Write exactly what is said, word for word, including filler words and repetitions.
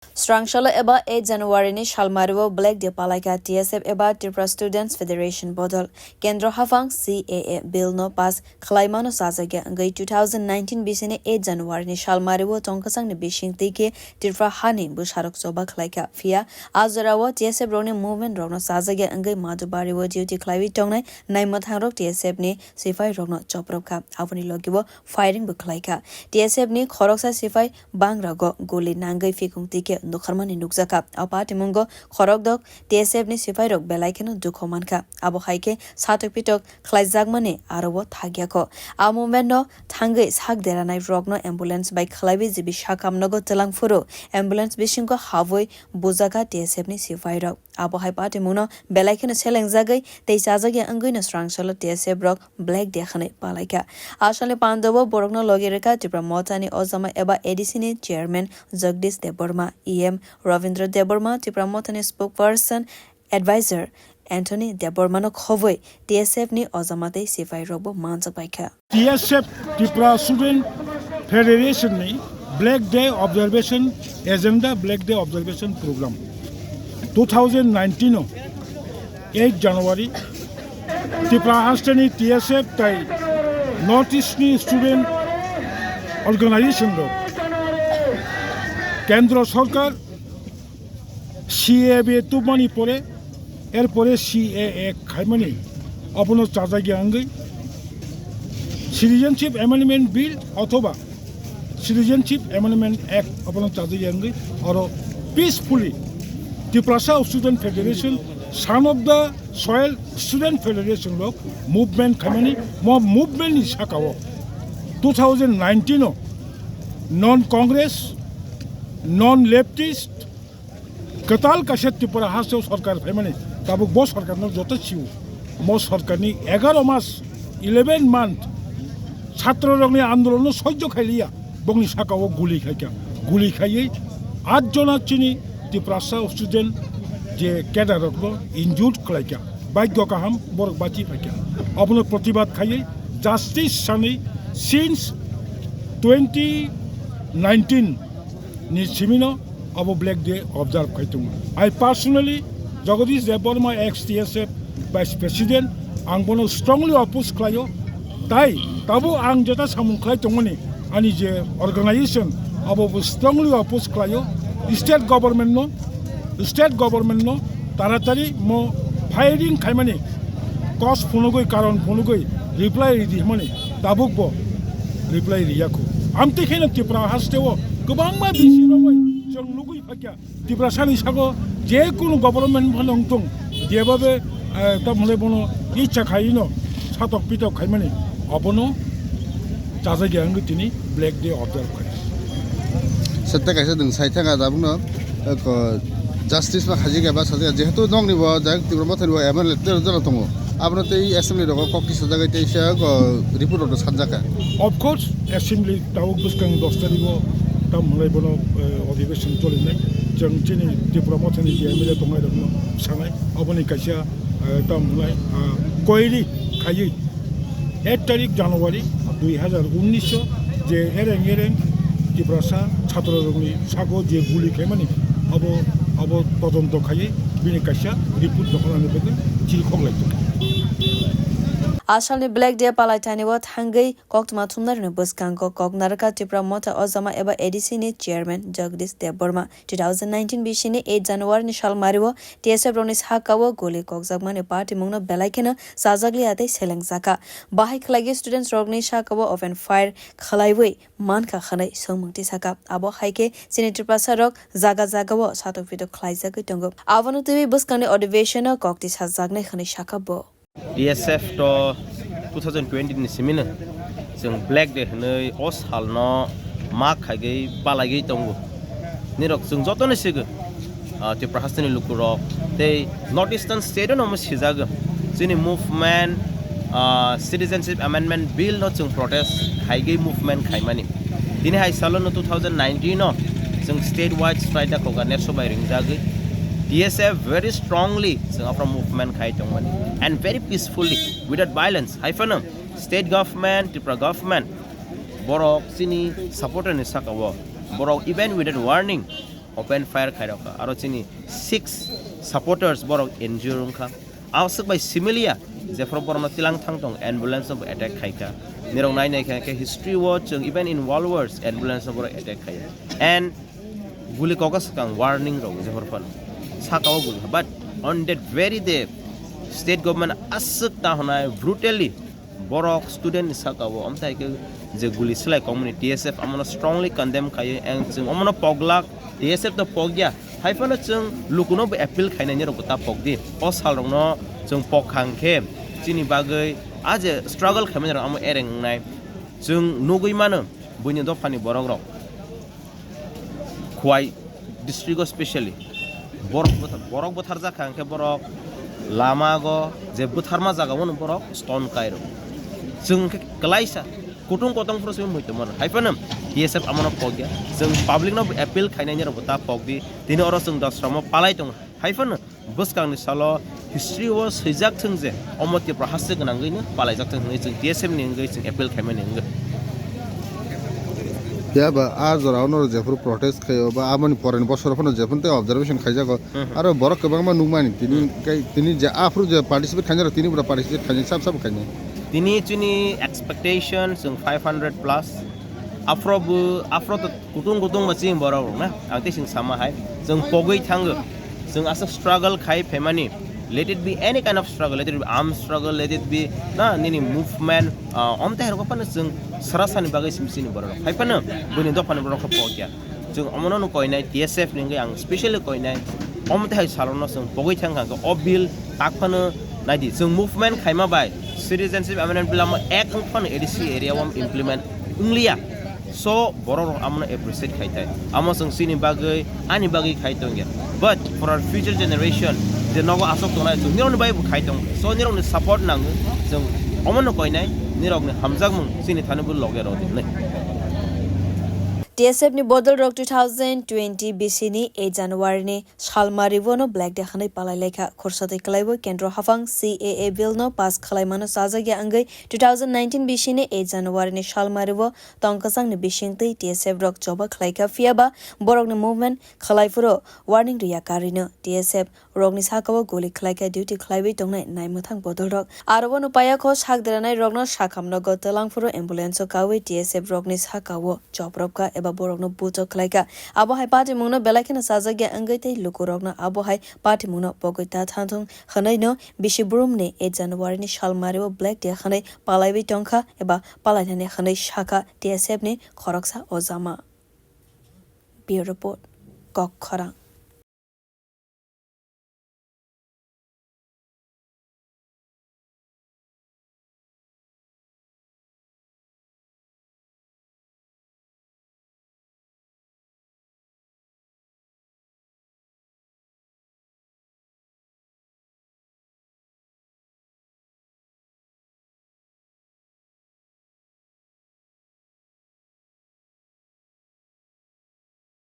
Srangsalo eba eight January ni salmario Black Day palaikha T S F eba Tripura Students Federation bodol. Kendro haphang C A A bill no pass khwlaimano chajakya wngwi two thousand nineteen bisini eight January ni salmario tongkwchangni bising twi khe Tripura hani bwsarok choba khwlaikha. Phiya a jorao T S F rokni movement rokno chajakya wngwi Madhubario duty khwlaiwi tongnai naimwthangrok T S F ni sipai rokno chopropkha. Aboni logibo firing bo khwlaikha. T S F ni khoroksa sipai bangrago guli nangwi phikung twi khe nukharmani nukjakha. O patimungo khorokdok T S F ni sipairok belai kheno dukho mankha. Abo hai khe satok pitok khlaijakmani aro o thagyakho. A movement no thangwi sak deranai rokno ambulance bai khwlaiwi jibi sakam nogo twlang phuru ambulance bisingo habwi bujakha T S F ni sipairok. Abo hai patimungno belai kheno selengjagwi tei chajakya wngwino srangsalo T S F rok Black Day hwnwi palaikha. Asalni pandao borokno logi rwkha Tipra Mothani ojama eba A D C ni chairman Jagdish Debbarma, E M Ravindra Debbarma, Tipra Mothani spokesperson, advisor Anthony Debbarmano khobwi T S F ni ojama tei sipai rokbo manjak baikha. T S F, Tripura Student Federation ni Black Day Observation Agenda, Black Day Observation Program two thousand nineteen o eight January Tripura hasteni T S F tai North East ni student organization rok Kendra Sarkar C A A tubmani pore, er pore C A A khaimani, abono chajakya wngwi Citizenship Amendment Bill othoba Citizenship Amendment Act abono chajakya wngwi oro peacefully Tiprasa Student Federation, son of the soil student federation rok movement khaimani, mo movement ni sakao two thousand nineteen o non Congress, non leftist, kwtal kaisa Tripura hasteo sorkar phaimani, tabuk bo sorkarno joto sio. Mo sorkarni egaro mas, eleven month, chhatro rokni andolonno sojjo khailiya, bongni sakao guli khaikha. Guli khaiwi at jona chini Tiprasa student je cadre rokno injured khlaikha. Bhagyo kaham borok bachi phaikha. Abono protibad khaiwi justice sanwi since twenty nineteen ni simino abo Black Day observe khai tongo. I personally, Jagadish Debbarma, ex T S F Vice President, ang bono strongly oppose khlaio. Tai tabuk ang jeta samung khlai tongmani, ani je organization, abo bo strongly oppose khlaio. State government no, state government no taratari mo firing khaimani cause phunugwi, karon phunugwi reply ridi hwnmani tabuk bo reply riyakho. Amtwi kheno Tripura hasteo kwbangma bisi romwi chwng nugwi phaikha. Tiprasani sago je kunu government phano wngtong, jebabe, eh, tamhwnai bono icha khaino satok pitok khaimani, abono chajakya wngwi tini Black Day observe khai. Sette kaisa nwng sai thangkha tabukno, eh, ko, justice ma khajikya ba sajak, jehetu nokni bo jak Tipra Mothani bo M L A tero jora tongo, abono tei assembly rogo kok tisajagwi teisa, ko, report rok sanjakha. Of course, assembly tabuk bwskang dos tarikgo tam hwnlai bono, eh, adhibeshon cholinai. Chwng chini Tipra Mothani je M L A tongnai rokno sanai, aboni kaisa, eh, tam hwnlai, ah, query khaiwi ek tarik January dui hazar unnish o je ereng ereng Tiprasa chhatro rokni sago je guli khaimani, abo, abo todonto khaiwi bini kaisa report dokhonani bagwi chil khoklai tongo. Asalni Black Day palaithani o thangwi koktwma thumnairokni bwskango kok narwkha Tipra Motha Ojama eba A D C ni chairman Jagdish Debbarma. Two thousand nineteen bisini eight January ni salmario T S F rokni sakao guli kokjakmani patimungno belai kheno chajakliya tei selengjakha. Bahai khlaigwi students rokni sakao open fire khlaiwi mankha hwnwi swngmung tisakha. Abo hai khe chini Tiprasa rok jaga jagao satok pitok khlaijagwi tongo. Abono twiwi bwskangni adhibeshon o kok tisajaknai hwnwi sakha bo. T S F to two thousand twenty ni simino chwng Black Day hwnwi o salno ma khaigwi palaigwi tongo. Nirok chwng jotono sigo, ah, Tripura hasteni lukurok tei North Eastern state-o no omo sijago. Chini movement, ah, Citizenship Amendment Bill no chwng protest khaigwi movement khaimani. Tini hai salono two thousand nineteen o chwng state wide strike da koga nerso bai ringjagwi T S F very strongly chwng aphro movement khai tongmani and very peacefully without violence. Hai phano state government, Tripura government borok chini supporter ni saka o borok even without warning open fire khai rokha, aro chini six supporters borok injure wngkha. Aswk bai similia jephuru borokno tilang thang tong ambulance no attack khaikha. Nirok nai nai khe history o chwng even in world wars ambulance no borok attack khaiya. And guli koka swkang warning rok jephuru phano saka o guli. But on that very day state government aswk ta hwnai brutally borok student ni saka o amtai khe je guli slai kongmani T S F amono strongly condemn khaio and chwng omono poglak T S F to pogya. Haiphano chwng lukuno bo appeal khainai nirok bo ta pokdi. O salrokno chwng pok khang khe chini bagwi a je struggle khaimani rok amo ereng wngnai. Chwng nugwi mano buini dophani borok rok. Khwai district o specially borok bwthar-, borok bwtharjak kha hwnkhe borok lama go je bwtharma jaga o borok stone kai rw. Chwng khe klaisa kutung kotong phuru simi muitu mano. Haiphano T S F amono pokya. Chwng public no appeal khainai nirok bo ta pokdi. Tini oro chwng dosramo palai tongo. Haiphano bwskangni salo history o swijak thung je omo Tripura haste gwnangwi no palaijak thung hwnwi chwng T S F ni wngwi chwng appeal khaimani wngwi. Phiya ba a jora ono jephuru protest khaio ba amoni poreni bosor phano jephuru tei observation khaijago. Hmm, hmm. Aro borok kwbangma nukmani tini Hmm. kai tini je aphuru je participate khainai rok tini bwrok participate khainai sab sab khainai. Tini chini expectation chwng five hundred plus. Aphro bo, aphro to kutung kutung ba chini borok rok na. Ang tei chwng sama hai. Chwng pogwi thango. Chwng asa struggle khai phaimani. Let it be any kind of struggle, let it be armed struggle, let it be na nini movement, ah, om tei rok phano chwng sara sani bagwi sim chini borok rok. Hai phano buini dophani borok rok pogya. Chwng omono no koinai T S F ni wngwi ang specially koinai. Omo tei hai salono chwng pogwi thang kha o bill tak phano naidi. Chwng movement khaima bai Citizenship Amendment Bill amo ek wng phano A D C area o implement wngliya. So borok rok amono appreciate khai thai. Amo chwng chini bagwi, ani bagwi khai tongya. But for our future generation, je nogo asok tongnai chwng nirokni bagwi bo khai tong. So nirokni support nango. Chwng omono koinai, nirokni hamjakmung chini thani bo loge rw di hwnwi. T S F ni bodol rok two thousand twenty bisi ni eight January ni salmari bono Black Day hwnwi palai laikha. Khorsa tei kwlaibo kendro haphang C A A bill no pass khwlaimano chajakya wngwi two thousand nineteen bisi ni eight January ni salmari bo tong kwchangni bisingtwi T S F rok choba khwlaikha, phiya ba borokni movement khwlai phuru warning riya karwino. T S F rokni sakao guli khwlaikha duty khwlaiwi tongnai naimwthang bodol rok. Aro bono paya kho sak deranai rokno sakhamno go twlang phuru ambulance o kawi T S F rokni sakao chopropkha eba borokno buchok khwlaikha. Abo hai patimungno belai kheno chajakya wngwi tei lukurokno abo hai patimungno pogwi ta thanthung hwnwi no bisi brumni eight January ni salmari o Black Day hwnwi palaiwi tongkha eba palainani hwnwi sakha T S F ni khoroksa ojama. Bureau Report, Kok Khorang.